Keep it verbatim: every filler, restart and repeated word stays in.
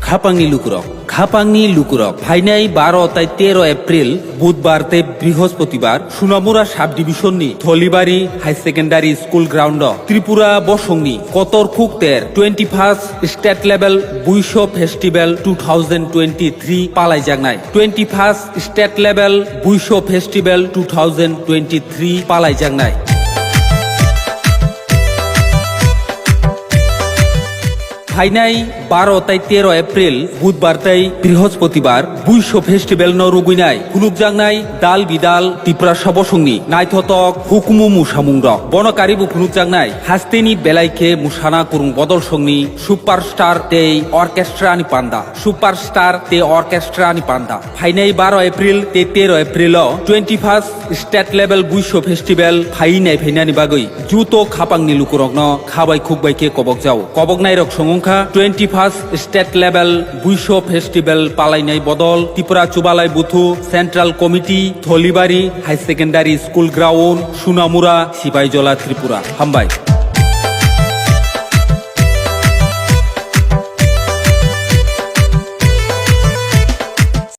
Khapangni lukurok, khapangni lukurok, phainai baro tai tero April, Budbar tei Brihosputibar, Sunamura Sub Division ni Tholibari High Secondary School Ground o Tripura bosongni kotor khukter twenty first State Level Buiso Festival two thousand twenty-three palaijaknai. Twenty first State Level Buiso Festival two thousand twenty-three palaijaknai. Phainai baro tai tero April, Budbar tai Brihosputibar, Buiso Festival no ruguinai, phunukjaknai dal bidal Tiprasa bosongni naithotok hukumu musamungrok. Bono karibu phunukjaknai hasteni belai khe musana kurung bodol songni superstar tei orchestra ni panda. Superstar tei orchestra ni panda. Phainai baro April tei tero April o twenty first State Level Buiso Festival phaiwi naiphainani bagwi juto khapangni lukurokno khabai khukbai khe kobokjao. Koboknairok songwngkha twenty first State Level Buiso Festival palainai bodol Tripura Chubalai Buthu Central Committee, Tholibari High Secondary School Ground, Sunamura, Sipaijola, Tripura. Hambai.